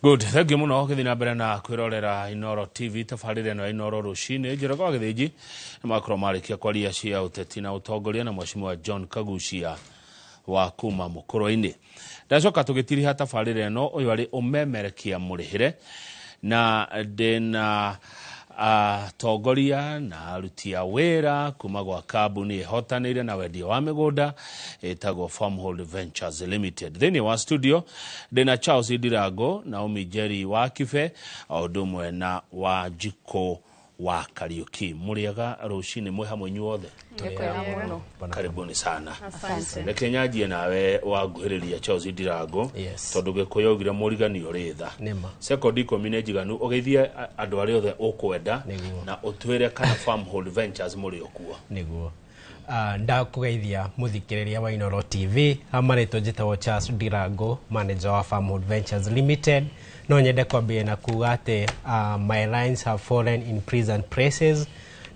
Good, thank you muno gĩthiĩ na mbere na kwĩrorera Inoro TV, tabarĩra ĩno ya Inoro rũcinĩ. Njoroge wa Gĩthĩnji nĩ makorwo marĩkia kwaria cia ũteti na ũtongoria na Mheshimiwa John Kagucia wa kuma Mũkũrwe-inĩ. Ndacoka tũgĩtiriha tabarĩra ĩno, ũyũ arĩ ũmemerekia mũrĩhĩre na ndĩna atongoria na aruti a wĩra kuma gwa kambuni ĩhotanĩire na wendia wa mĩgũnda ĩtagwo Farmhold Ventures Limited. Thĩinĩ wa studio ndĩna Charles Ndirango, Naomi Njeri wa Kibe, o ũndũ ũmwe na Wanjikũ wa Kariuki. Mũrĩega rũcinĩ mwĩ hamwe inyuothe? Nĩ kwega mũno. Karibuni sana. Asante. Reke nyanjie nawe wanguhĩrĩria Charles Ndirango. Yes. Tondũ Gĩkũyũ augire mũriganio ũrĩ tha. Nĩma. Sekondi 10 nĩ njiganu ũgeithie andũ arĩa othe ũkwenda Nĩguo. na ũtwĩre kana Farmhold Ventures mũrĩ o kuo. Nĩguo. Ndakũgeithia mũthikĩrĩria wa Inoro TV. Marĩtwa njĩtagwo Charles Ndirango, manager wa Farmhold Ventures Limited. No nyende kwambia na kuga atĩ my lines have fallen in pleasant places,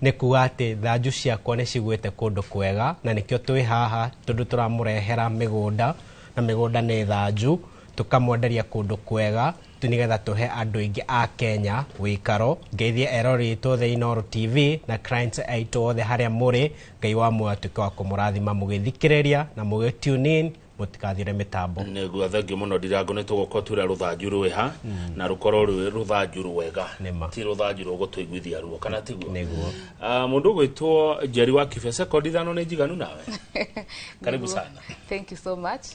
nĩ kuga atĩ thanju ciakwa nĩ cigwĩte kũndũ kwega, na nĩkĩo twĩ haha, tondũ tũramũrehera mĩgũnda, na mĩgũnda nĩ thanju, tũkamwenderia kũndũ kwega tu nĩgetha tũhe andũ aingĩ a Kenya wĩikaro. Ngeithie eroreri aitũ othe Inoro TV na clients aitũ othe harĩa mũrĩ. Ngai wa muoyo atuĩke wa kũmũrathima mũgĩthikĩrĩria na mũgĩ tune in, mũtikathire mĩtambo. Nĩguo, thengiũ mũno Ndirango. Nĩ tũgũkorwo twĩra rũthanju rwĩha na rũkorwo rwĩ rũthanju rwega. Nĩma. Ti rũthanju rũgũtũiguithia ruo, kana tiguo? Nĩguo. Mũndũ ũgwĩtwo Njeri wa Kibe, sekondi 5 nĩ njiganu nawe. Karibu Nĩguo. sana. Thank you so much.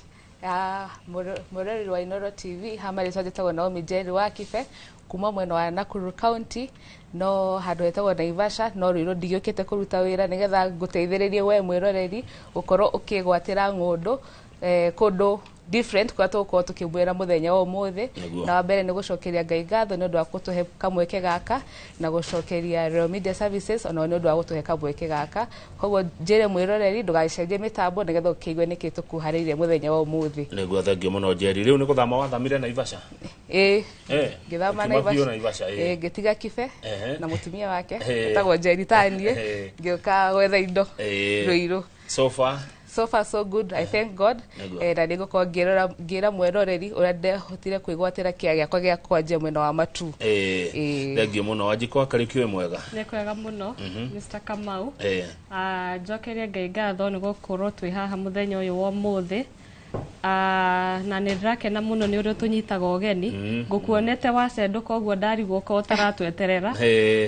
Mũroreri wa Inoro TV, hama rĩtwa njĩtagwo Naomi Njeri wa Kibe kuma mwena wa Nakuru County, no handũ hetagwo Naivasha, no Ruiru ndigĩũkĩte kũruta wĩra nĩgetha ngũteithĩrĩrie we mwĩroreri gũkorwo ũkĩgwatĩra ng'ũndũ kũndũ different kũrĩa tũgũkorwo tũkĩmwĩra mũthenya wa ũmũthĩ. Nĩguo. Na wa mbere nĩ gũcokeria Ngai ngatho nĩ ũndũ wa gũtũhe kamweke gaka, na gũcokeria Royal Media Services onao nĩ ũndũ wa gũtũhe kamweke gaka. Koguo njĩre mwĩroreri ndũgagĩcenjie mĩtambo nĩgetha ũkĩigue nĩkĩ tũkuharĩirie mũthenya wa ũmũthĩ. Nĩguo, thengiũ mũno Njeri. Rĩu nĩ gũthama wathamire Naivasha? Ĩĩ. Ngĩthama. Ũkiuma biũ Naivasha, ĩĩ. Ĩĩ, ngĩtiga Kibe na mũtumia wake etagwo Njeri taniĩ, ngĩũka gwetha indo Ruiru. So far? So far so good, I thank God. Nĩguo. Na nĩngũkorwo ngĩra mwĩroreri ũrĩa ndehotire kwĩgwatĩra kĩa gĩakwa gĩa kwanjia mwena wa Matu. Ĩĩ. Thengiũ mũno. Wanjikũ wa Kariũki, wĩ mwega? Nĩ kwega mũno, Mr. Kamau. Njokerie Ngai ngatho nĩ gũkorwo twĩ haha mũthenya ũyũ wa ũmũthĩ. Na nĩ ndĩrakena mũno nĩ ũrĩa ũtũnyitaga ũgeni. Ngũkuonete wacendũka ũguo, ndarigwo ko ũtaratweterera.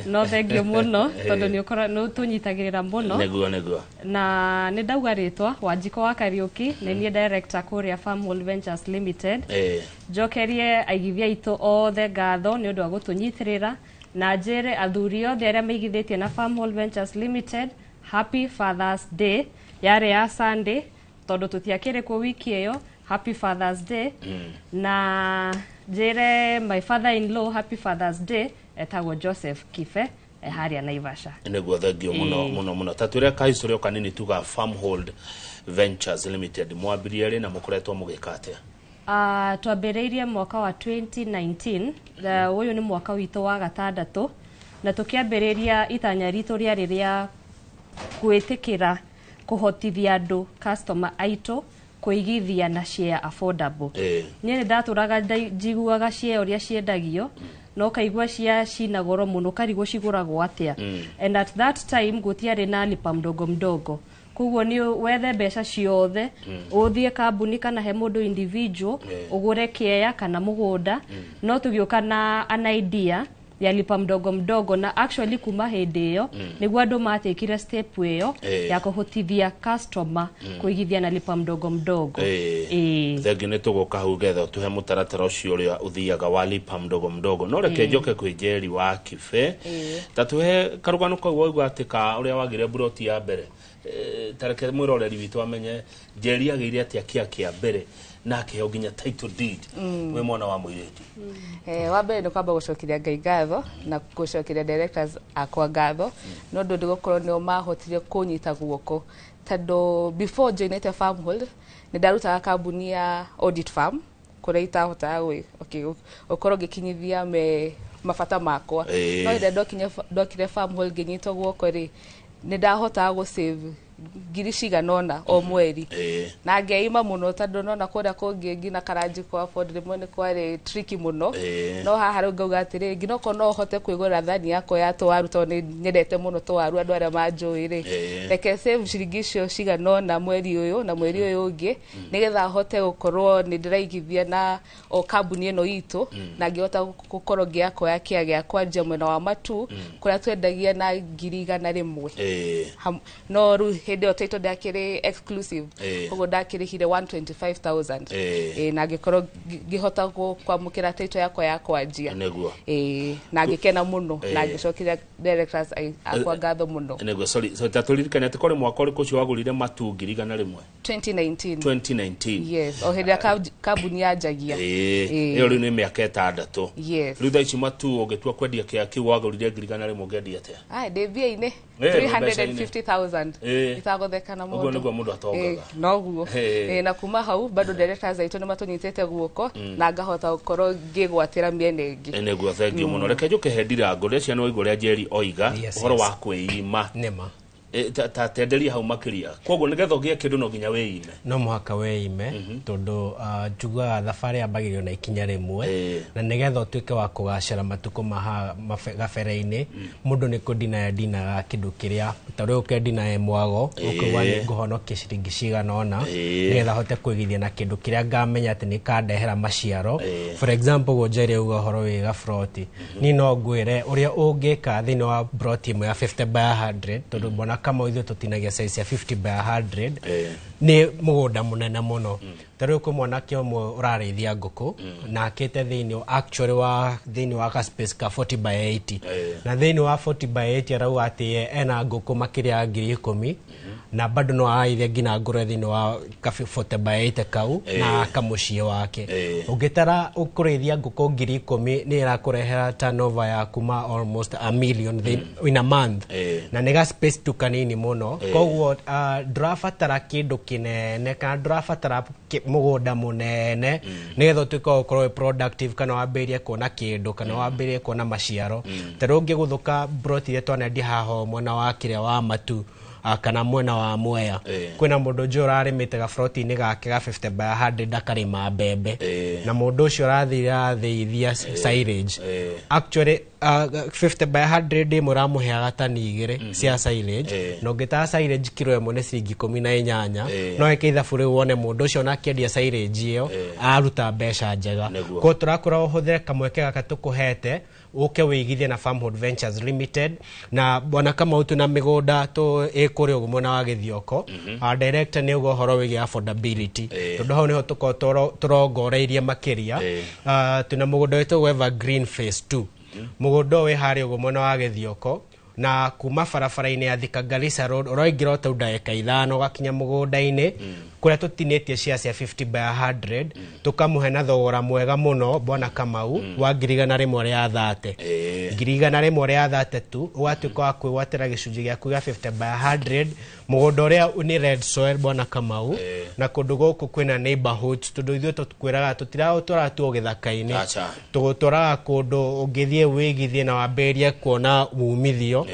No thengiũ mũno tondũ nĩ ũtũnyitagĩrĩra mũno. Nĩguo. Na nĩ ndauga rĩtwa Wanjikũ wa Kariũki, nĩ niĩ director kũrĩa Farmhold Ventures Limited. Njokerie aigithia aitũ othe ngatho nĩ ũndũ wa gũtũnyitĩrĩra, na njĩre athuri othe arĩa maigithĩtie na Farmhold Ventures Limited Happy Father's Day. Yarĩ ya Sunday tondũ tũtiakĩrĩ kuo wiki ĩyo. Happy Father's Day. Na njĩre my father in law Happy Father's Day, etagwo Joseph Kibe, harĩa Naivasha. Nĩguo, thengiũ mũno. Mũno mũno. Ta twĩre kahistory o kanini tuga Farmhold Ventures Limited mwambirie rĩ na mũkoretwo mũgĩka atĩa? Twambĩrĩirie mwaka wa 2019. Ũyũ nĩ mwaka witũ wa gatandatũ, na tũkĩambĩrĩria itanya ritũ rĩarĩ rĩa gwĩtĩkĩra kũhotithia andũ customer aitũ kũigithia na share affordable. Niĩ nĩ ndatũraga njiguaga share ũrĩa ciendagio, no kaigua cia cina goro mũno, karigwo cigũragwo atĩa. And at that time gũtiarĩ na lipa mdogo mdogo, koguo nĩ wethe mbeca ciothe ũthiĩ kambuni kana he mũndũ individual ũgũre kĩeya kana mũgũnda. No tũgĩũka na an idea ya lipa mdogo mdogo, na actually kuma hĩndĩ ĩyo nĩguo andũ matekire step ĩyo ya kũhotithia customer kũigithia na lipa mdogo mdogo. Ĩĩ. Thengiũ. Nĩ tũgũka hau getha ũtũhe mũtaratara ũcio ũrĩa ũthiaga wa lipa mdogo mdogo, no reke njoke kwĩ Njeri wa Kibe. Ta tũhe karũgano kau waigua atĩ ka ũrĩa wagire mburoti ya mbere. Ta reke mwĩroreri witũ amenye Njeri agĩire atĩa kĩa kĩa mbere na akĩheo nginya title deed wĩ mwana wa mũirĩtu. Wa mbere nĩ kwamba gũcokeria Ngai ngatho na gũcokeria directors akwa ngatho nĩ ũndũ ndĩgũkorwo nĩo mahotire kũnyita guoko, tondũ before joinete Farmhold nĩ ndarutaga kambuni ya audit firm kũrĩa itahotaga okay, gũkorwo ngĩkinyithia me mabata makwa. No rĩrĩa ndokire Farmhold ngĩnyitwo guoko rĩ, nĩ ndahotaga gũ save. Ngiri cigana ũna o mweri na ngeima mũno tondũ nona kũrĩa kũngĩ nginya karanji kwa Ford rĩmwe nĩ kwarĩ tricky mũno. No haha rĩu ngauga atĩrĩ, nginya okorwo no hote kwĩgũrĩra thani yakwa ya tũwaru, tondũ nĩ nyendete mũno tũwaru, andũ arĩa manjũĩ rĩ, reke save ciringi icio cigana ũna mweri ũyũ na mweri ũyũ ũngĩ, nĩgetha hote gũkorwo nĩ ndĩraigithia na o kambuni ĩno itũ, na ngĩhota gũkorwo ngĩakoya kĩa gĩa kwanjia mwena wa Matu kũrĩa twendagia na 100,000. No rĩu hĩndĩ ĩyo title ndakĩrĩ exclusive, koguo ndakĩrĩhire 125,000. Na ngĩkorwo ngĩhota kwamũkĩra title yakwa ya kwanjia. Na ngĩkena mũno na ngĩcokeria directors akwa ngatho mũno. Nĩguo, sorry, so tatũririkane atĩ kũrĩ mwaka ũrĩkũ ũcio wagũrire Matu 100,000? 2019. 2019. Yes, o hĩndĩ ĩrĩa kambuni yanjagia. Ĩyo rĩu nĩ mĩaka 6. Yes. Rĩu thaa ici Matu ũngĩtua kwendia kĩa kĩu wagũrire 100,000, ũngĩendia atĩa? Ai, ndĩ mbia-inĩ. 350,000. Itagotheka na Ũguo mũndũ. Nĩguo mũndũ atongaga. Noguo. Na kuma hau bado directors aitũ nĩ matũnyitĩte guoko na ngahota gũkorwo ngĩgwatĩra mĩena ĩngĩ. Nĩguo, thengiũ mũno. Reke njũke he Ndirango rĩa ciana, waigua ũrĩa Njeri oiga Yes, ũhoro yes. wa kwĩima. Nĩma. Ta tenderia hau makĩria. Koguo nĩgetha ũgĩe kĩndũ no nginya wĩime. No mũhaka weime, tondũ njugaga thabarĩ yambagĩrĩrio na ikinya rĩmwe, na nĩgetha ũtuĩke wa kũgacĩra matukũ ma gabere-inĩ, mũndũ nĩ kũndinaya ndinaga kĩndũ kĩrĩa ta rĩu ũkendinae mwago, ũkauga nĩ ngũhonokia ciringi cigana ũna nĩgetha hote kũigithia na kĩndũ kĩrĩa ngamenya atĩ nĩ kandehera maciaro. For example, ũguo Njeri auga ũhoro wĩ gabroti, niĩ no ngwĩre ũrĩa ũngĩka thĩinĩ wa broti ĩmwe ya 50 by 100, tondũ mbona kama ithuĩ tũtinagia size ya 50 by 100, nĩ mũgũnda mũnene mũno. Ta rĩu kwĩ mwanake ũmwe ũrarĩithia ngũkũ na akĩte thĩinĩ actually wa thĩinĩ wa ka space ka 40 by 80, na thĩinĩ wa 40 by 80 arauga atĩ ye ena ngũkũ makĩria ya 10,000, na bado no araithia nginya ngũrwe thĩinĩ wa ka 40 by 80 kau na kamũciĩ wake. Ũngĩtara ũkũrĩithia ngũkũ 10,000, nĩ ĩrakũrehera turnover ya kuma almost a million in a month, na nĩ ga space tu kanini mũno. Koguo ndũrabatara kĩndũ kĩnene kana ndũrabatara mũgũnda mũnene nĩgetha ũtuĩke wa gũkorwo wĩ productive kana wambĩrĩrie kuona kĩndũ kana wambĩrĩrie kuona maciaro. Ta rĩu ũngĩgũthũka broti iria twanendia haha mwena wa kĩrĩa wa Matu, kana mwena wa Mwea, kwĩna mũndũ njũĩ ũrarĩmĩte gabroti-inĩ gake ga 50 by 100, akarĩma mbembe, na mũndũ ũcio ũrathire arathĩithia silage. Actually, 50 by 100 ĩmwe ũramũheaga tani 2 cia silage, na ũngĩtara silage kiro ĩmwe nĩ ciringi 18, no ĩke ithabu rĩu wone mũndũ ũcio ona akĩendia silage ĩyo aruta mbeca njega. Koguo tũrakwĩra ũhũthĩre kamweke gaka tũkũhete, ũke wĩigithie na Farmhold Ventures Limited. Na bwana Kamau, twĩna mĩgũnda tũ ĩ kũrĩa ũguo mwena wa Gĩthioko. Director nĩ uga ũhoro wĩgiĩ affordability, tondũ hau nĩho tũkoragwo tũrongoreirie makĩria. Twĩna mũgũnda wĩtagwo Evergreen Phase 2. Mũgũnda ũyũ wĩ harĩa ũguo mwena wa Gĩthioko, na kuma barabara-inĩ ya Thika Garissa Road ũroingĩra o tau ndagĩka 5 ũgakinya mũgũnda-inĩ kũrĩa tũtinĩtie share cia 50 by 100, tũkamũhe na thogora mwega mũno, bwana Kamau, wa 130,000. 130,000 tu ũgatuĩka wa kwĩgwatĩra gĩcunjĩ gĩaku gĩa 50 by 100, mũgũnda ũrĩa nĩ red soil, bwana Kamau. Na kũndũ gũkũ kwĩna neighborhoods, tondũ ithuĩ tũkwĩraga tũtiraũtwara tu o gĩthaka-inĩ, Acha. tũgũtwaraga kũndũ ũngĩthiĩ wĩigithie na wambĩrĩrie kuona umithio.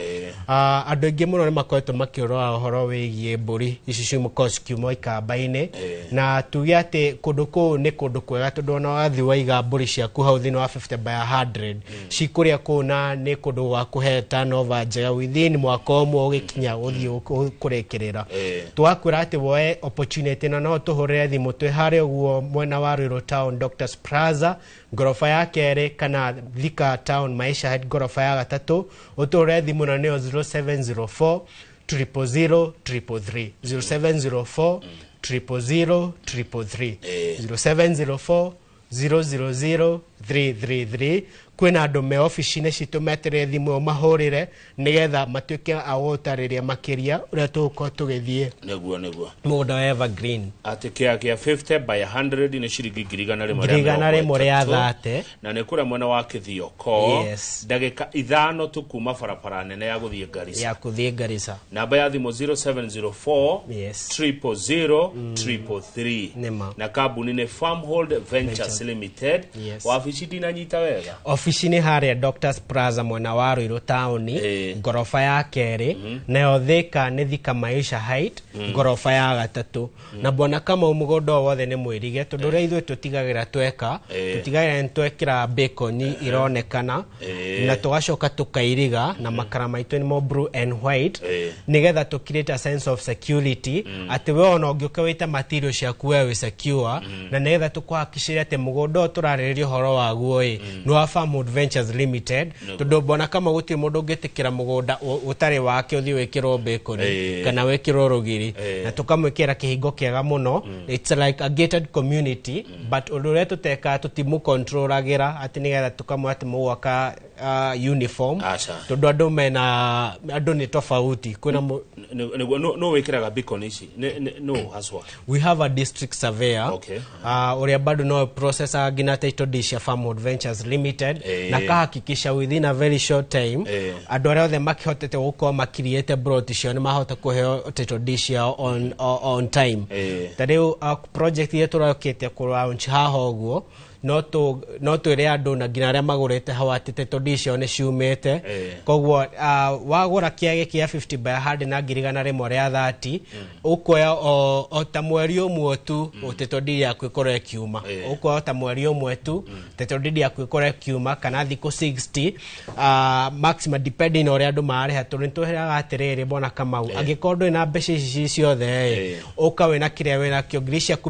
Andũ aingĩ mũno nĩ makoretwo makĩũrora ũhoro wĩgiĩ mbũri ici cikoragwo cikiuma ikamba-inĩ, na tuge atĩ kũndũ kũu nĩ kũndũ kwega, tondũ ona wathiĩ waiga mbũri ciaku hau thĩinĩ wa 50 by 100 cikũrĩa kũu, na nĩ kũndũ gwa kũhe turnover njega within mwaka ũmwe ũgĩkinya ũthiĩ kũrĩkĩrĩra. Twakwĩra atĩ woe opportunity na no tũhũrĩre thimũ. Twĩ harĩa ũguo mwena wa Ruiru Town, Doctors Plaza ngoroba ya kerĩ, kana Thika Town, Maisha Head ngoroba ya gatatũ. Ũtũhũrĩre thimũ na nĩyo 0704 000 333, 0704 000 333, 0704 000 333. Kwĩna andũ me obici-inĩ citũ meterere thimũ ĩyo mahũrĩre nĩgetha matuĩke a gũtarĩria makĩria ũrĩa tũgũkorwo tũgĩthiĩ Nĩguo. mũgũnda wa Evergreen. Atĩ kĩa kĩa 50 by 100 nĩ ciringi 130,000. 130,000. Na nĩ kũrĩa mwena wa Kĩthioko. Yes. Ndagĩka 5 tu kuma barabara nene ya gũthiĩ Garissa. Ya kũthiĩ Garissa. Namba ya thimũ 0704 000 333. Nĩma. Na kambuni nĩ Farmhold Ventures Limited. Yes. Wabici Obici ndinanyita wega. Obici nĩ harĩa Doctors Plaza mwena wa Ruiru taũni, ngoroba ya kerĩ. Nayo Thika nĩ Thika Maisha Height, ngoroba ya gatatũ. Na bwana Kamau, mũgũnda o wothe nĩ mwĩrige, tondũ ũrĩa ithuĩ tũtigagĩra tweka, tũtigagĩra nĩ twekĩra bacon ironekana, na tũgacoka tũkairiga na makara maitũ nĩmo blue and white, nĩgetha tũ create a sense of security atĩ we ona ũngĩũka wĩte material ciaku, we wĩ secure, na nĩgetha tũkũhakikicĩre atĩ mũgũnda ũyũ tũrarĩrĩria ũhoro waguo ĩ nĩ wa Farmwood Ventures Limited, tondũ bwana Kamau, gũtirĩ mũndũ ũngĩtĩkĩra mũgũnda ũtarĩ wake ũthiĩ wĩkĩrwo bacon kana wĩkĩrwo rũgiri. Na tũkamwĩkĩra kĩhingo kĩega mũno. It's like a gated community, but ũndũ ũrĩa tũtekaga, tũtimũcontrolagĩra atĩ nĩgetha tũkamwĩra atĩ mũgwaka uniform, Aca. tondũ andũ mena andũ nĩ tofauti, kwĩna Nĩguo no wĩkĩraga beacon ici no haswa? We have a district surveyor ũrĩa bado no processa nginya title deed cia Farmwood Ventures Limited, na kahakikisha within a very short time andũ arĩa othe makĩhotete gũkorwo makiriĩte plot ciao nĩ mahota kũheo title deed ciao on time. Ta rĩu project iria tũrokĩte kũ launch haha ũguo, no twĩre andũ na nginya arĩa magũrĩte hau atĩ title deed ciao nĩ ciumĩte. Koguo wagũra kĩage kĩa 50 by 100 na 130,000, ũkuoya o ta mweri ũmwe tu title deed yaku ĩkorwo ĩkiuma. Ũkuoya o ta mweri ũmwe tu title deed yaku ĩkorwo ĩkiuma, kana thikũ 60 maximum, depending na ũrĩa andũ mararĩha, tondũ nĩtwĩraga atĩrĩrĩ, bwana Kamau, angĩkorwo ndũrĩ na mbeca ici ci ciothe ĩ, ũka wĩna kĩrĩa wĩnakĩo, 50,000 ciaku,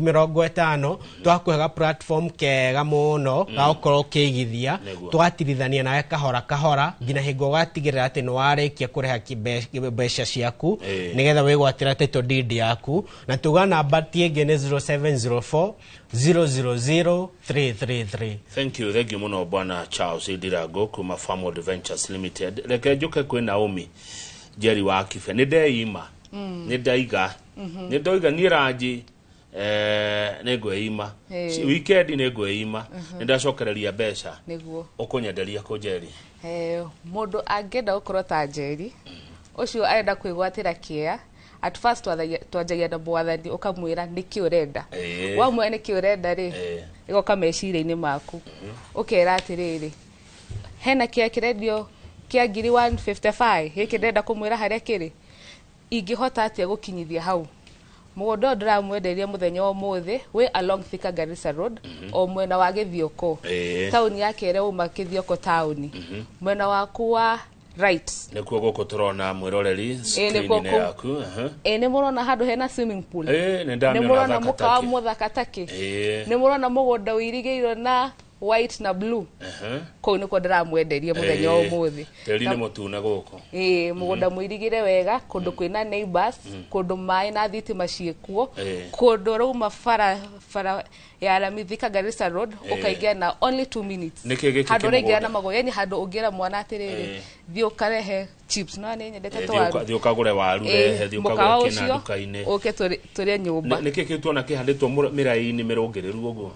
twakũhega platform kega mũno ga gũkorwo ũkĩigithia. Tũgatirithania nawe kahora kahora nginya hingo ũgatigĩrĩra atĩ nĩ warĩkia kũrĩha mbeca ciaku, nĩgetha wĩgwatĩra title deed yaku. Na tuga namba ti ĩngĩ nĩ 0704 000 333. Thank you, thank you muno, bwana Charles Ndirango kuma Farmwood Ventures Limited. Reke njuke kwĩ Naomi Njeri wa Kibe. Nĩ ndeima, nĩ ndaiga, nĩ ndoiga niĩ ranji nĩ ngwĩima. Weekend nĩ ngwĩima, nĩ ndacokereria mbeca. Ũkũnyenderia kũ, Njeri? Mũndũ angĩenda gũkorwo ta Njeri ũcio arenda kwĩgwatĩra kĩea, at first twanjagia na mwathani, ũkamwĩra nĩkĩ ũrenda. Wamwĩra nĩkĩ ũrenda rĩ, ĩgoka meciria-inĩ maku, ũkera atĩrĩrĩ, hena kĩea kĩrendio kĩa ngiri 155, gĩkĩ ndĩrenda kũmwĩra harĩa kĩrĩ, ingĩhota atĩa gũkinyithia hau. Mũgũnda ũyũ ndĩramwenderia mũthenya wa ũmũthĩ wĩ along Thika Garissa Road, o mwena wa Gĩthioko, taũni ya Kere. Uma Gĩthioko taũni, mwena waku wa right. Nĩkuo gũkũ tũrona, mwĩroreri, nĩkuo screen-inĩ kũu. yaku. Ĩ nĩ mũrona handũ hena swimming pool? Ĩ, nĩ Nĩ ndamĩona. mũrona Thaka mũkawa takĩ. mũthaka takĩ? Ĩ. Nĩ mũrona mũgũnda ũirigĩirwo na white na blue? Kũu nĩkuo ndĩramwenderia mũthenya wa ũmũthĩ. Tĩri nĩ mũtune gũkũ. Ĩĩ, mũgũnda mũirigĩre wega, kũndũ kwĩna neighbors, kũndũ maĩ na thitima ciĩkuo, kũndũ ũrauma bara bara ya rami Thika Garissa Road, ũkaingĩra na only 2 minutes. Nĩkĩ gĩkĩ Handũ ũraingĩra kĩmũgũnda? na magũrũ, yani handũ ũngĩra mwana atĩrĩrĩ, thiĩ ũkarehe chips, no nĩ nyendete twaru. Thiĩ ũkagũre waru, rehe, thiĩ Mũkawa ũkagũre kĩna ũcio nduka-inĩ. ũke tũrĩe nyũmba. Nĩkĩ kĩu tuona kĩhandĩtwo mĩraini mĩrũngĩrĩru ũguo?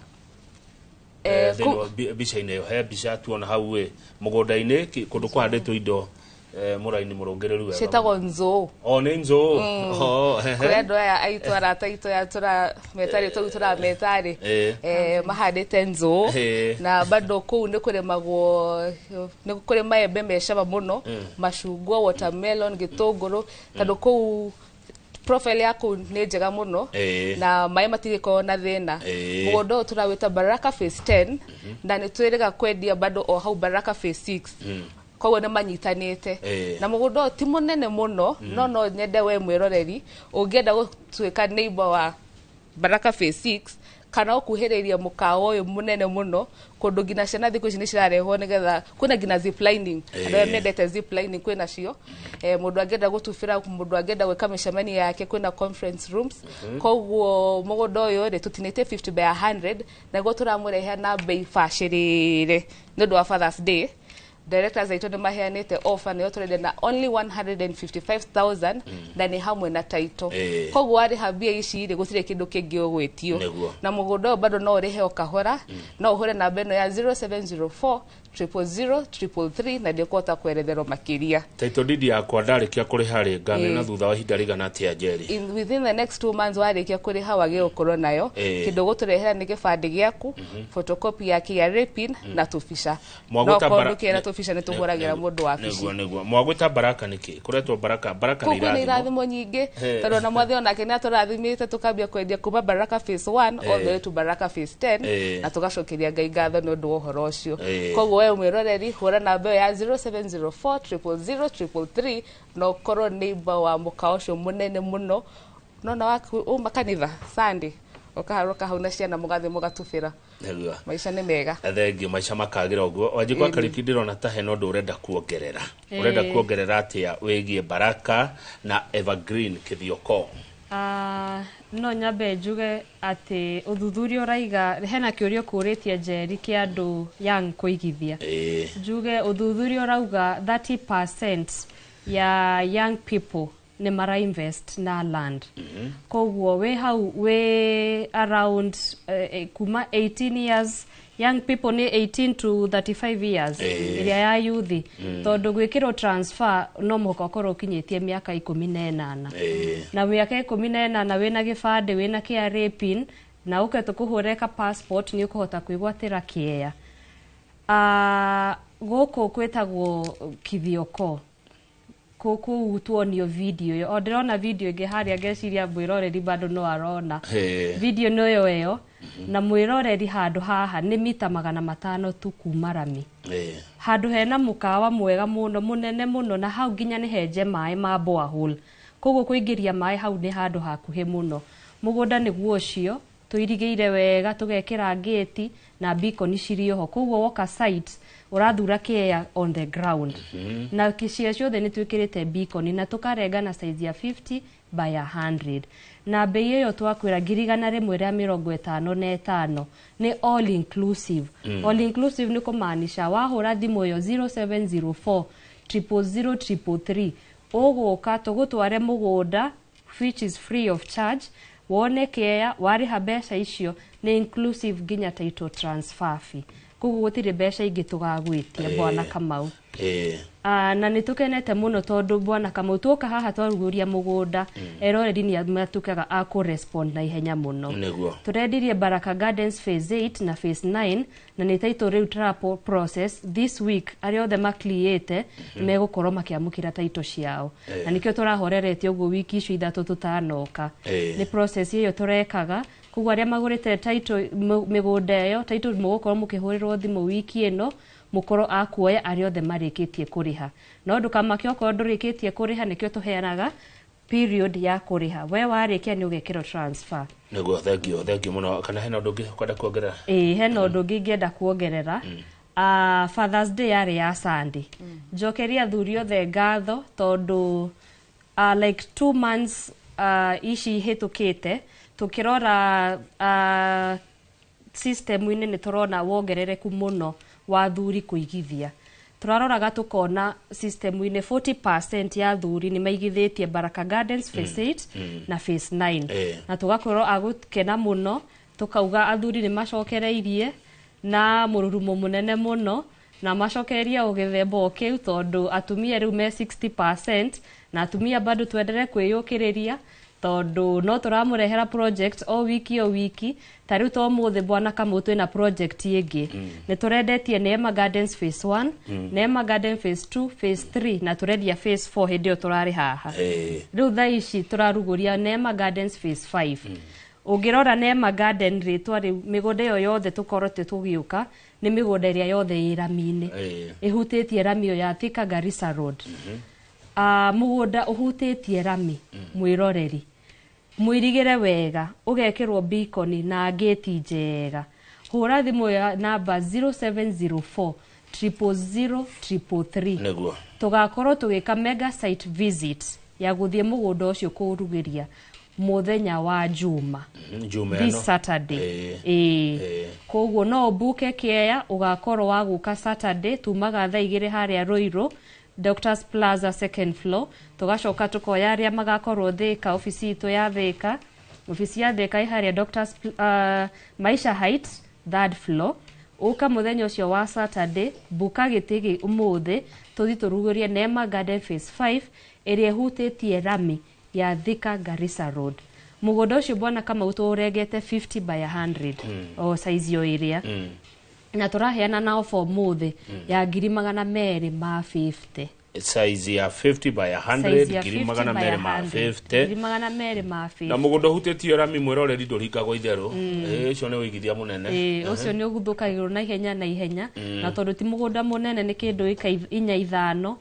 Thĩinĩ wa mbica-inĩ ĩyo, he mbica tuona hau ĩ mũgũnda-inĩ, kũndũ kũhandĩtwo indo mũraini mũrũngĩrĩru wega. Ciĩtagwo nzũũ. O nĩ nzũũ. O, hehe. Kũrĩ andũ aya aitũ, arata aitũ aya tũrameta rĩ, tũu tũrameta rĩ, mahandĩte nzũũ. Na bado kũu nĩ kũrĩmagwo, nĩ kũrĩ maembe me cama mũno, macungwa, watermelon, gĩtũngũrũ, tondũ kũu profile ya kũu nĩ njega mũno na maĩ matigĩkorwo na thĩna. Mũgũnda ũyũ tũrawĩta Baraka Phase 10, na nĩ twĩrĩga kwendia bado o hau Baraka Phase 6, koguo nĩ manyitanĩte. Na mũgũnda ũyũ ti mũnene mũno, no no nyende we mwĩroreri ũngĩenda gũtuĩka neighbor wa Baraka Phase 6 kana ũkuhĩrĩria mũkawa ũyũ mũnene mũno, kũndũ nginya ciana thikũ ici nĩ cirarehwo nĩgetha kwĩna nginya zip lining. Andũ arĩa mendete zip lining kwĩna cio. Mũndũ angĩenda gũtubĩra, mũndũ angĩenda gwĩka mĩcemanio yake, kwĩna conference rooms. Koguo mũgũnda ũyũ rĩ, tũtinĩtie 50 by 100, naguo tũramũrehe na bei bacĩrĩre nĩ ũndũ wa Fathers Day. Directors aitũ nĩ maheanĩte offer nĩyo tũrendia na only 155,000 na nĩ hamwe na title. Koguo warĩha mbia ici rĩ, gũtirĩ kĩndũ kĩngĩ ũgwĩtio. Na mũgũnda ũyũ bado no ũrĩhe o kahora. No ũhũre namba ĩno ya 0704 000 333 na ndĩkũhota kweretherwo makĩria. Title deed yakwa ndarĩkia kũrĩha rĩ, ngamĩona thutha wa ihinda rĩigana atĩa, Njeri? Within the next 2 months warĩkia kũrĩha wagĩrĩirwo gũkorwo nayo. Kĩndũ ũgũtũrehera nĩ gĩbandĩ gĩaku, photocopy ya KRA PIN na tũbica. No Mwagwĩta korwo ndũkĩra tũbica nĩ tũhũragĩra mũndũ wabici. Nĩguo mwagwĩta Baraka nĩkĩ kũretwo Baraka? Baraka Kũu nĩ kwĩna irathimo. Irathimo nyingĩ, tondũ ona mwathi onake nĩ atũrathimĩte tũkambia kwendia kuma Baraka phase 1 all the way to Baraka phase 10, na tũgacokeria Ngai ngatho nĩ ũndũ wa ũhoro ũcio. Koguo we mwĩroreri, hũra namba ĩyo ya 0704 000 333 na ũkorwo neighbor wa mũkawa ũcio mũnene mũno. Nona waku uma kanitha Sunday, ũkaharũka hau na ciana mũgathiĩ mũgatubĩra. Maica nĩ mega. Thengiũ, maica makagĩra ũguo. Wanjikwa Karĩki, ndĩrona ta hena ũndũ ũrenda kuongerera. Ũrenda kuongerera atĩa wĩgiĩ Baraka na Evergreen Kĩthioko? Ah, no nyambe njuge atĩ ũthuthuria ũraiga hena kĩũria ũkũrĩtie, Njeri, kĩa andũ young kũigithia. Njuge ũthuthuria ũrauga 30% ya young people nĩ mara invest na land. Koguo wĩ hau wĩ around kuma 18 years, young people nĩ 18 to 35 years, ĩrĩa ya yuthi, tondũ gwĩkĩrwo transfer no mũhaka ũkorwo ũkinyĩtie mĩaka 18. Na mĩaka 18, wĩna gĩbandĩ, wĩna KRA PIN na ũke tũkũhũre ka passport, nĩ ũkũhota kwĩgwatĩra kĩea. Gũkũ kwĩtagwo Kithioko kũu tuonio video ĩyo. O ndĩrona video ĩngĩ harĩa, ngeciria mwĩroreri bado no arona video no ĩyo. Na mwĩroreri, handũ haha nĩ mita 500 tu kuma rami, handũ hena mũkawa mwega mũno, mũnene mũno, na hau nginya nĩ henje maĩ ma borehole, koguo kũingĩria maĩ hau nĩ handũ hakuhĩ mũno. Mũgũnda nĩguo ũcio tũirigĩire wega, tũgekĩra ngĩti na beacon cirĩ oho, koguo woka site ũrathura kĩea on the ground. Na cia ciothe nĩ twĩkĩrĩte beacon na tũkarenga na size ya 50 by 100, na bei ĩyo twakwĩra 155,000 nĩ all inclusive. All inclusive nĩ kũmaanisha wahũra thimũ ĩyo 0704 000 333, ũgũka tũgũtware mũgũnda, which is free of charge, wone kĩea, warĩha mbeca icio nĩ inclusive nginya title transfer fee, koguo gũtirĩ mbeca ingĩ tũgagwĩtia, bwana Kamau. Na nĩ tũkenete mũno tondũ, bwana Kamau, tuoka haha twarugũria mũgũnda, eroreri nĩ matuĩkaga a kũ-respond na ihenya mũno. Tũrendirie Baraka Gardens phase 8 na phase 9, na nĩ title rĩu tũra process this week. Arĩa othe makliĩte megũkorwo makĩamũkĩra title ciao, na nĩkĩo tũrahorerete ũguo wiki icio 3 tũtanoka. Nĩ process ĩyo tũrekaga. Koguo arĩa magũrĩte title mĩgũnda ĩyo title, mũgũkorwo mũkĩhũrĩrwo thimũ wiki ĩno mũkorwo a kuoya, arĩa othe marĩkĩtie kũrĩha. No ndũkamake okorwo ndũrĩkĩtie kũrĩha, nĩkĩo tũheanaga period ya kũrĩha. We warĩkia nĩ ũgekĩrwo transfer. Nĩguo, thengio, thengio mũno. Kana hena ũndũ ũngĩ ũkwenda kuongerera? Ĩĩ, hena ũndũ ũngĩ ingĩenda kuongerera. Fathers Day yarĩ ya Sunday. Njokeria athuri othe ngatho tondũ like 2 months ici hĩtũkĩte, tũkĩrora system-inĩ nĩ tũrona wongerereku mũno wa athuri kũigithia. Tũraroraga tũkona system-inĩ 40% ya athuri nĩ maigithĩtie Baraka Gardens phase 8 na phase 9, na tũgakorwo a gũkena mũno, tũkauga athuri nĩ macokereirie na mũrurumo mũnene mũno, na macokererie o gĩthemba o kĩu, tondũ atumia rĩu me 60%, na atumia bado twenderee kwĩyũkĩrĩria tondũ no tũramũrehera project o wiki o wiki. Ta rĩu to mũthĩ, bwana Kamau, twĩna project ĩngĩ nĩ tũrendetie, Neema Gardens phase 1, Neema Garden phase 2, phase 3, na tũrendia phase 4 hĩndĩ ĩyo tũrarĩ haha. Rĩu thaa ici tũrarugũria Neema Gardens phase 5. Ũngĩrora Neema Garden rĩtwa rĩu, mĩgũnda ĩyo yothe tũkorete tũgĩũka nĩ mĩgũnda ĩrĩa yothe ĩ rami-inĩ, ĩhutĩtie rami ĩyo ya Thika Garissa Road. Mũgũnda ũhutĩtie rami, mwĩroreri, mũirigĩre wega, ũgekĩrwo beacon na ngĩti njega. Hũra thimũ ya namba 0704 000 333. Tũgakorwo tũgĩka mega site visit ya gũthiĩ mũgũnda ũcio kũũrugĩria. Mũthenya wa Juma. Juma This ĩno. Saturday. Ĩĩ. Ĩĩ, koguo no ũbuke Kĩea, ũgakorwo wa gũka Saturday, tumaga thaa 2 harĩa Ruiru, Doctors Plaza, second floor. Tũgacoka tũkoya arĩa magakorwo Thika, obici itũ ya Thika. Obici ya Thika ĩ harĩa Doctors Maisha Heights, third floor. Ũka mũthenya ũcio wa Saturday, buka gĩtĩ ũmũthĩ, tũthi tũrugũrie Neema Garden Phase 5 ĩrĩa ĩhutĩtie rami ya Thika Garissa Road. Mũgũnda ũcio, bwana Kamau, tũũrengete 50 by 100, o size o ĩrĩa, na tũraheana na ofa ũmũthĩ ya 250,000. Size ya 50 by 100. Size ya ngiri 50 magana by merĩ ma 100. 50. 250,000. Na mũgũnda ũhutĩtie rami, mwĩroreri, ndũringagwo itherũ. Ĩĩ, ũcio nĩ ũigithia mũnene. Ĩĩ, ũcio nĩ ũguthũkagĩrwo na ihenya na ihenya, na tondũ ti mũgũnda mũnene, nĩ kĩndũ ĩka 4 5.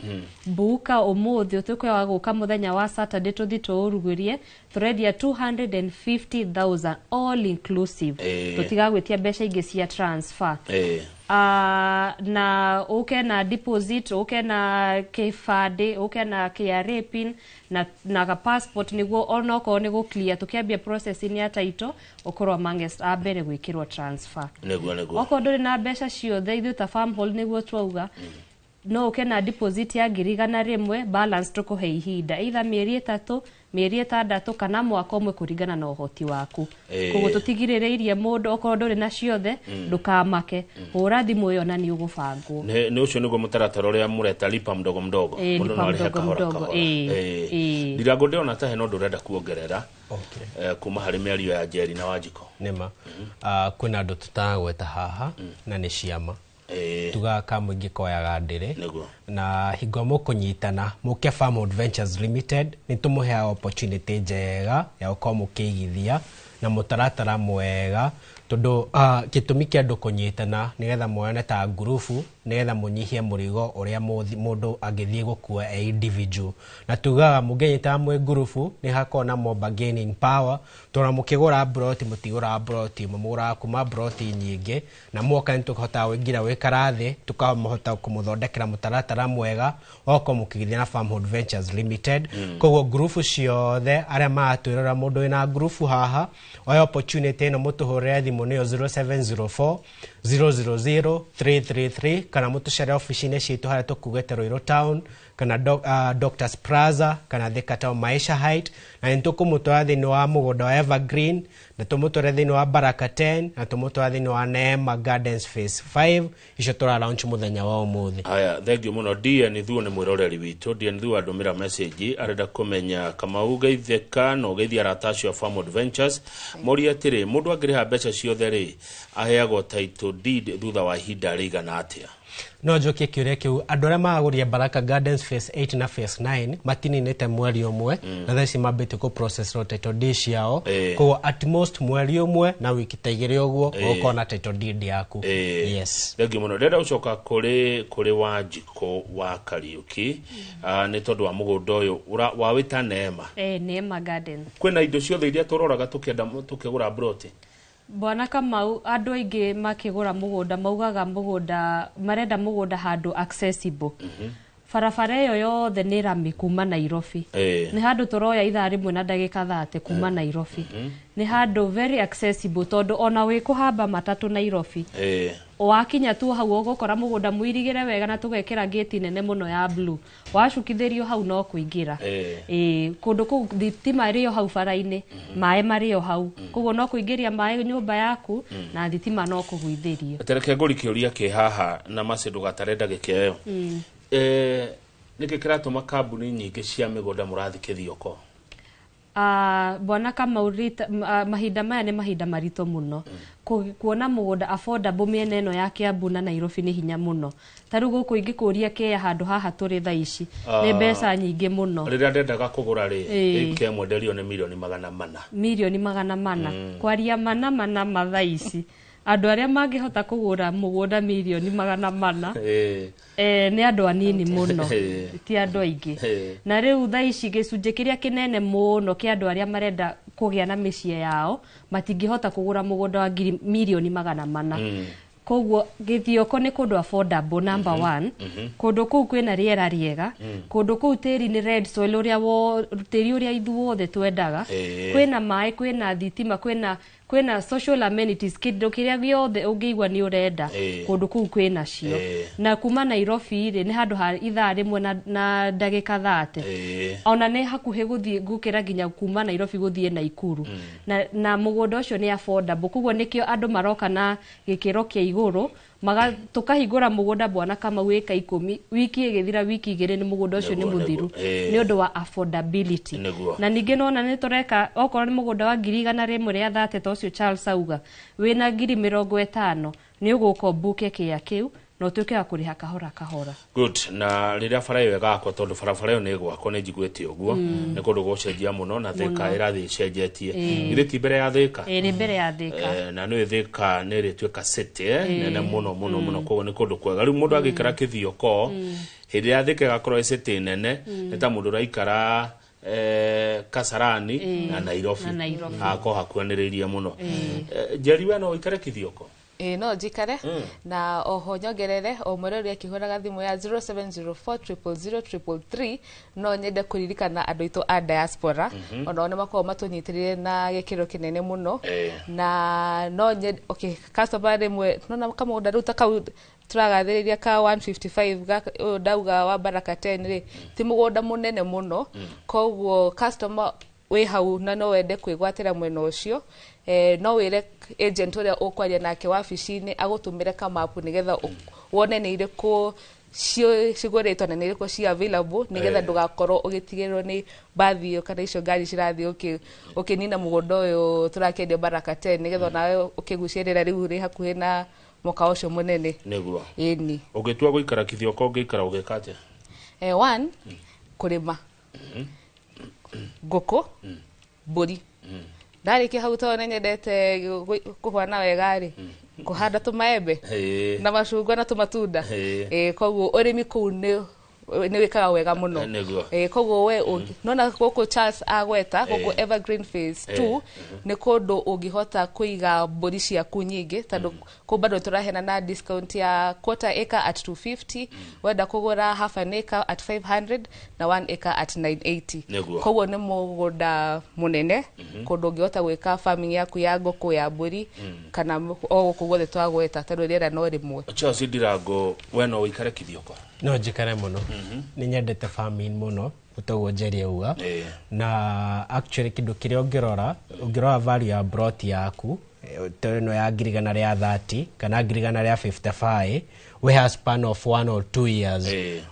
Mbuka ũmũthĩ, ũtuĩke wa gũka mũthenya wa Saturday, tũthi tũũrugũrie. Tũrendia 250,000 all inclusive. Tũtigagwĩtia mbeca ingĩ cia transfer. Na uke na deposit, uke na kĩbandĩ, uke na KRA pin na ga passport, nĩguo onokorwo nĩ gũ clear tũkĩambia processing ya title, ũkorwo amongst a mbere gwĩkĩrwo transfer. Nĩguo. Okorwo ndũrĩ na mbeca ciothe, ithuĩ ta Farmhold nĩguo twauga no ũke na deposit ya 100,000, balance tũkũhe ihinda, either mĩeri 3, mĩeri 6 kana mwaka ũmwe, kũringana na ũhoti waku. Koguo tũtigirĩrĩirie mũndũ. Okorwo ndũrĩ na ciothe, ndũkamake, hũra thimũ ĩyo na nĩ ũgũbangwo. Nĩ ũcio nĩguo mũtaratara ũrĩa mũreta lipa mdogo mdogo. Ĩĩ, Mũndũ lipa no arĩhe mdogo kahora mdogo, kahora. ĩĩ, ĩĩ. Ndirango, ndĩrona ta hena ũndũ ũrenda kuongerera Okay. kuma harĩ mĩario ya Njeri na Wanjikũ. Nĩma kwĩna andũ tũtaragweta haha na nĩ ciama tugaga ka mũingĩ koyaga ndĩrĩ. Na hingo mũkũnyitana mũke Farmhold Ventures Limited, nĩ tũmũheaga opportunity njega ya gũkorwo mũkĩigithia na mũtaratara mwega, tondũ gĩtũmi kĩa andũ kũnyitana nĩgetha muoyane ta ngurubu, nĩgetha mũnyihie mũrigo ũrĩa mũndũ angĩthiĩ gũkua e individual. Na tugaga mũngĩnyitana mwĩ ngurubu, nĩ hakoragwo na more bargaining power, tondũ mũkĩgũra mburoti, mũtigũraga mburoti ĩmwe, mũgũraga kuma mburoti nyingĩ, na mwoka nĩ tũhotaga kũingĩra gwĩkara thĩ, tũkamũhota kũmũthondekera mũtaratara mwega okorwo mũkĩgithia na Farmhold Ventures Limited. Koguo ngurubu ciothe arĩa maratwĩrora, mũndũ wĩna ngurubu haha, oya opportunity ĩno, mũtũhũrĩre thimũ nĩyo 0704 000 333, kana mũtũcere obici-inĩ citũ harĩa tũkugĩte Ruiru Town, kana Doctors Plaza, kana Thika Town Maisha Height, na nĩ tũkũmũtwara thĩinĩ wa mũgũnda wa Evergreen, na tũmũtware thĩinĩ wa Baraka 10, na tũmũtware thĩinĩ wa Neema Gardens Phase 5 icio tũra launch mũthenya wa ũmũthĩ. Haya, thengiũ mũno. DN Thuo nĩ mwĩroreri witũ. DN Thuo andũmĩra message, arenda kũmenya, Kamau, geithĩka na ũgeithie arata acio a Farmhold Ventures. Moria atĩrĩ, mũndũ angĩrĩha mbeca ciothe rĩ, aheagwo title deed thutha wa ihinda rĩigana atĩa? No njokie kĩũria kĩu. Andũ arĩa maragũrire Baraka Gardens Phase 8 na Phase 9 matininĩte mweri ũmwe, na thaa ici mambĩtie kũ process title deed ciao. Koguo at most mweri ũmwe na wiki ta 2 ũguo, ũgũkorwo na title deed yaku. Yes. Thengiũ mũno. Ndĩrenda gũcoka kũrĩ Wanjikũ wa Kariũki, nĩ tondũ wa mũgũnda ũyũ wawĩta Neema. Neema Garden. Kwĩna indo ciothe iria tũroraga tũkĩenda tũkĩgũra mburoti? Bwana Kamau, andũ aingĩ makĩgũra mũgũnda maugaga mũgũnda marenda mũgũnda handũ accessible. Barabara ĩyo yothe nĩ rami kuma Nairobi. Nĩ handũ tũroya ithaa rĩmwe na ndagĩka 30 kuma Nairobi. Nĩ handũ very accessible, tondũ ona wĩ kũhamba matatũ Nairobi, wakinya tu hau ũgũkora mũgũnda mũirigĩre wega, na tũgekĩra gate nene mũno ya blue. Wacukithĩrio hau no kũingĩra. Ĩĩ, kũndũ kũu thitima ĩrĩ o hau bara-inĩ, maĩ marĩ o hau, koguo no kũingĩria maĩ nyũmba yaku, na thitima no kũgũithĩrio. Tereke ngũri kĩũria kĩ haha na macĩ, ndũgatare ndagĩka ĩyo. Nĩkĩ kĩratũma kambuni nyingĩ cia mĩgũnda mũrathi kĩthioko? Bwana Kamau, mahinda maya nĩ mahinda maritũ mũno. Kuona mũgũnda affordable mĩena ĩno ya Kiambu na Nairobi nĩ hinya mũno. Ta rĩu gũkũ ingĩkũria kĩĩa handũ haha tũrĩ thaa ici nĩ mbeca nyingĩ mũno. Rĩrĩa ndendaga kũgũra rĩ, kemwenderio nĩ 400,000,000. 400,000,000. Kwaria mana mana ma, thaa ici andũ arĩa mangĩhota kũgũra mũgũnda 400,000,000 nĩ andũ anini mũno, ti andũ aingĩ. Na rĩu thaa ici gĩcunjĩ kĩrĩa kĩnene mũno kĩa andũ arĩa marenda kũgĩa na mĩciĩ yao matingĩhota kũgũra mũgũnda wa 400,000,000. Koguo Gĩthioko nĩ kũndũ affordable, number one. Kũndũ kũu kwĩna rĩera rĩega, kũndũ kũu tĩri nĩ red soil, ũrĩa tĩri ũrĩa ithuothe twendaga. Kwĩna maĩ, kwĩna thitima, kwĩna social amenities, kĩndũ kĩrĩa gĩothe ũngĩigua nĩ ũrenda, kũndũ kũu kwĩna cio. Na kuma Nairobi rĩ, nĩ handũ ha ithaa rĩmwe na ndagĩka 30. Ona nĩ hakuhĩ gũthiĩ gũkĩra nginya kuma Nairobi gũthiĩ Naikuru. Na mũgũnda ũcio nĩ affordable, koguo nĩkĩo andũ maroka na gĩkĩro kĩa igũrũ. Tũkahingũra mũgũnda, bwana Kamau, ĩka 10, wiki ĩgĩthira, wiki 2 nĩ mũgũnda ũcio nĩ mũthiru, nĩ ũndũ wa affordability. Na ningĩ nona nĩ tũreka okorwo nĩ mũgũnda wa 130,000 ta ũcio Charles auga, wĩna 50,000 nĩ ũgũka ũmbuke kĩa kĩu na ũtuĩke wa kũrĩha kahora kahora. Good. Na rĩrĩa bara ĩyo ĩgakwo, tondũ barabara ĩyo nĩ ĩgwakwo, nĩ njiguĩte ũguo, nĩ kũndũ gũcenjia mũno na Thika ĩrathiĩ ĩcenjetie. Githĩ ti mbere ya Thika? Ĩĩ, nĩ mbere ya Thika. Na nĩ Thika nĩ ĩrĩtuĩka city nene mũno mũno mũno, koguo nĩ kũndũ kwega. Rĩu mũndũ angĩikara Kĩthioko hĩndĩ ĩrĩa Thika ĩgakorwo ĩ city nene, nĩ ta mũndũ ũraikara Kasarani na Nairobi. Na Nairobi. Agakorwo hakuhanĩrĩirie mũno. Njeri, we no ũikare Kĩthioko? Ĩĩ, no njikare. Na oho nyongerere o mwĩrori akĩhũraga thimũ ya 0704000333, no nyende kũririkana andũ aitũ a diaspora, onao nĩ makoragwo matũnyitĩrĩire na gĩkĩro kĩnene mũno. Na no nyende, okay, customer rĩmwe nona kamũgũnda rĩu ta kau tũragathĩrĩria ka 155 ũyũ ndauga wa Baraka 10 rĩ, ti mũgũnda mũnene mũno, koguo customer wĩ hau na no wende kwĩgwatĩra mwena ũcio, no wĩre agent ũrĩa ũkwaria nake wabici-inĩ agũtũmĩre kamapu nĩgetha wone nĩ irĩkũ cigũrĩtwo na nĩ irĩkũ ci available, nĩgetha ndũgakorwo ũgĩtigĩrĩrwo nĩ bathi ĩyo kana icio ngari cirathiĩ ũkĩnina mũgũnda ũyũ tũrakĩendia Baraka 10, nĩgetha onawe ũkĩgucie rĩera rĩu rĩ hakuhĩ na mũkawa ũcio mũnene. Ĩni. Ũngĩtua gũikara Kĩthioko, ũngĩikara ũgĩka atĩa? One, kũrĩma ngũkũ, mbũri. Ndarĩkia hau, tondũ nĩnyendete kũhana wega rĩ, kũhanda tũmaembe na macungwa na tũmatunda. Koguo ũrĩmi kũu nĩ wĩkaga wega mũno. Koguo we nona gũkũ Charles agweta gũkũ Evergreen Phase 2 nĩ kũndũ ũngĩhota kũiga mbũri ciaku nyingĩ, tondũ kũu bado tũraheana na discount ya quarter acre at 250, wenda kũgũra half an acre at 500 na 1 acre at 980. Koguo nĩ mũgũnda mũnene, kũndũ ũngĩhota gwĩka farming yaku ya ngũkũ, ya mbũri, kana o gũkũ guothe twagweta, tondũ rĩera no rĩmwe. Charles Ndirango, we no ũikare Kĩthioko? No njikare mũno. Nĩ nyendete farming mũno ũtoguo Njeri auga. Na actually kĩndũ kĩrĩa ũngĩrora value ya plot yaku, ta ĩno ya 130,000 kana 155,000, we have span of 1 or 2 years,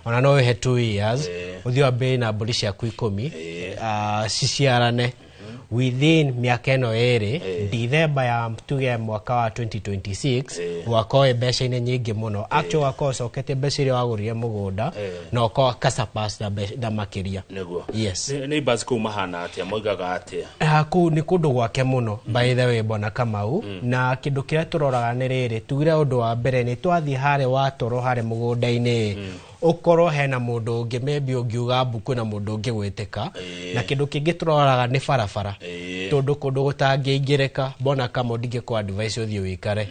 ona no wĩhe 2 years, ũthiĩ wambĩrĩrie na mbũri ciaku 10, ciciarane within mĩaka ĩno 2, Dithemba ya tuge mwaka wa 2026, ũgakorwo wĩ mbeca-inĩ nyingĩ mũno. Actually ũgakorwo ũcoketie mbeca iria wagũrire mũgũnda na ũkorwo kasurpass na makĩria. Yes. Neighbors kũu mahana atĩa? Moigaga atĩa? Kũu nĩ kũndũ gwake mũno, by the way, bwana Kamau. Na kĩndũ kĩrĩa tũroraga nĩ rĩrĩ, tugire ũndũ wa mbere nĩ twathiĩ harĩa watwarwo harĩa mũgũnda-inĩ, ũkorwo hena mũndũ ũngĩ maybe ũngiuga mbu kwĩna mũndũ ũngĩ gwĩtĩka. Na kĩndũ kĩngĩ tũroraga nĩ barabara, tondũ kũndũ gũtangĩingĩrĩka, bwana Kamau, ndingĩkũ advice ũthiĩ wĩikare.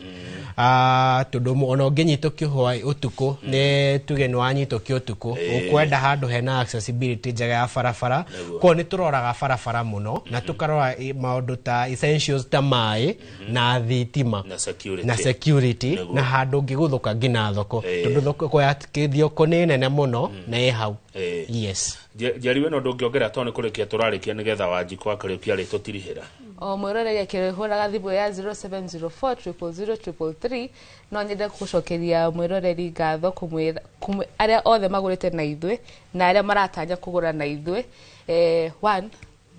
Tondũ ona ũngĩnyitũkio hwaĩ ũtukũ, nĩ tuge nĩ wanyitũkio ũtukũ, ũkwenda handũ hena accessibility njega ya barabara. Koguo nĩ tũroraga barabara mũno na tũkarora maũndũ ta essentials ta maĩ na thitima na security. Na security. Na handũ ũngĩgũthũka nginya thoko, tondũ thoko ya Kĩthioko nĩ nene mũno na ĩ hau. Yes. Njeri, we no ndũngĩongerera, tondũ nĩ kũrĩkia tũrarĩkia, nĩgetha Wanjikũ akarĩkia rĩ tũtirihĩra. O mwĩroreri akĩhũraga thimũ ya 0704000333, no nyende gũcokeria mwĩroreri ngatho, kũmwĩra arĩa othe magũrĩte na ithuĩ na arĩa maratanya kũgũra na ithuĩ. One,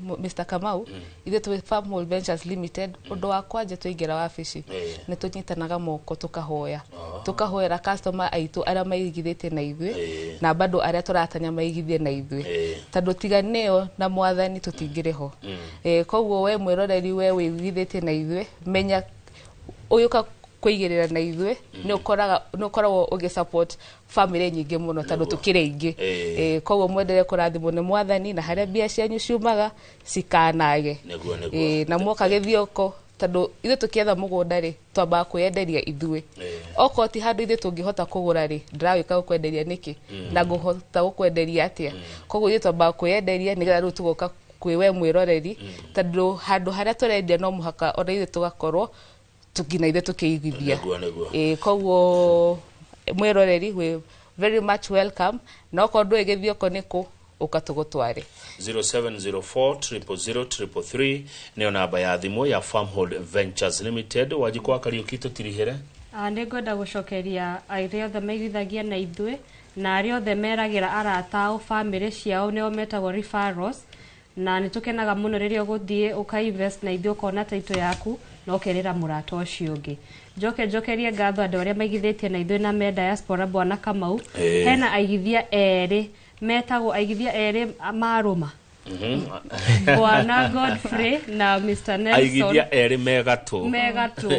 Mr. Kamau, ithuĩ twĩ Farmhold Ventures Limited, ũndũ wa kwanja twaingĩra wabici nĩ tũnyitanaga moko, tũkahoya, tũkahoera customer aitũ arĩa maigithĩtie na ithuĩ na bado arĩa tũratanya maigithie na ithuĩ, tondũ tiga nĩo na mwathani tũtingĩrĩ ho. Koguo we mwĩroreri, we wĩigithĩtie na ithuĩ, menya ũyũka kũigĩrĩra na ithuĩ nĩ ũkoragwo ũgĩ support family nyingĩ mũno, tondũ tũkĩrĩ aingĩ. Koguo mwendelee kũrathimwo nĩ mwathani, na harĩa mbia cianyu ciumaga cikanage. Nĩguo. Na mwoka Gĩthioko Tondũ ithuĩ tũkĩetha mũgũnda rĩ, twambaga kwĩyenderia ithuĩ. Okorwo ti handũ ithuĩ tũngĩhota kũgũra rĩ, ndĩragĩũka gũkwenderia nĩkĩ na ngũhota gũkwenderia atĩa? Koguo ithuĩ twambaga kwĩyenderia nĩgetha rĩu tũgoka kwĩ we mwĩroreri, tondũ handũ harĩa tũrendia no mũhaka ona ithuĩ tũgakorwo nginya ithuĩ tũkĩigithia. Nĩguo, nĩguo. Ĩĩ, koguo mwĩroreri wĩ very much welcome, na okorwo ndũĩ Gĩthioko nĩ kũ, ũka tũgũtware. 0704 000 333 nĩyo namba ya thimũ ya Farmhold Ventures Limited. Wanjikũ wa Kariũki, tũtirihere. Nĩ ngwenda gũcokeria arĩa othe maiguithagia na ithuĩ na arĩa othe meragĩra arata ao, bamĩrĩ ciao, nĩo metagwo referrals, na nĩ tũkenaga mũno rĩrĩa ũgũthiĩ ũka invest na ithuĩ, ũkona title yaku na ũkerĩra mũrata ũcio ũngĩ. Njoke njokerie ngatho andũ arĩa maigithĩtie na ithuĩ na me diaspora, bwana Kamau. Hena aigithia erĩ metagwo aigithia erĩ marũma, bwana Godfrey na Mr Nelson. Aigithia erĩ megatũ. Megatũ.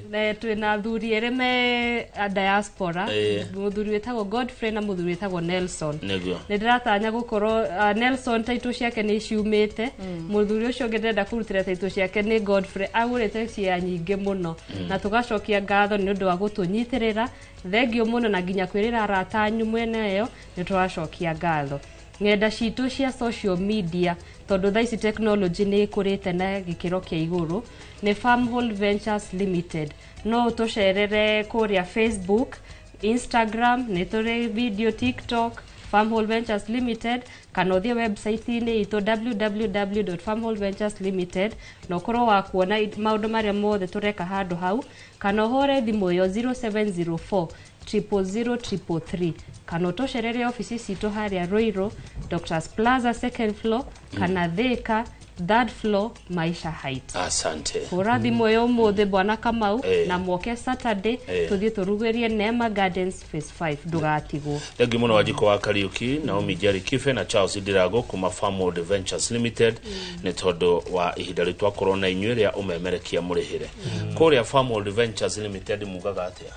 Na twĩna athuri erĩ me a diaspora, mũthuri wĩtagwo Godfrey na mũthuri wĩtagwo Nelson. Nĩ ndĩratanya gũkorwo Nelson taitũ ciake nĩ ciumĩte. Mũthuri ũcio ũngĩ ndĩrenda kũrutĩra taitũ ciake nĩ Godfrey, agũrĩte cia nyingĩ mũno, na tũgacokia ngatho nĩ ũndũ wa gũtũnyitĩrĩra. Thengiũ mũno, na nginya kwĩrĩra arata anyu mwena ĩyo, nĩ tũracokia ngatho. Ng'enda citũ cia social media, tondũ thaa ici technology nĩ ĩkũrĩte na gĩkĩro kĩa igũrũ, nĩ Farmhold Ventures Limited. No ũtũcerere kũrĩa Facebook, Instagram, nĩ tũrĩ video, TikTok, Farmhold Ventures Limited, kana ũthiĩ website-inĩ itũ www.farmholdventureslimited na ũkorwo wa kuona maũndũ marĩa mothe tũreka handũ hau, kana ũhũre thimũ ĩyo 0704 000 333, kana ũtũcerere ofici citũ harĩa Ruiru, Doctors Plaza, second floor, kana Thika, third floor, Maisha Heights. Asante. Hũra thimũ ĩyo ũmũthĩ, bwana Kamau, na moke Saturday, tũthiĩ tũrugĩrie Neema Gardens phase 5, ndũgatigwo. Thengiũ mũno, Wanjikũ wa Kariũki, Naomi Jerry Kibe na Charles Ndirago kuma Farmhold Ventures Limited, nĩ tondũ wa ihinda rĩu twakorwo na inyuĩ rĩa ũmemerekia mũrĩhĩre. Kũrĩa Farmhold Ventures Limited mugaga atĩa?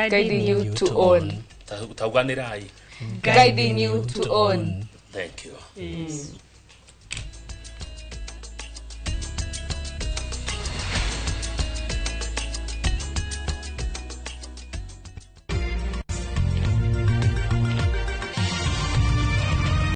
Guiding you to own. Tauganĩrai. Guiding you to own. Thank you. Yes.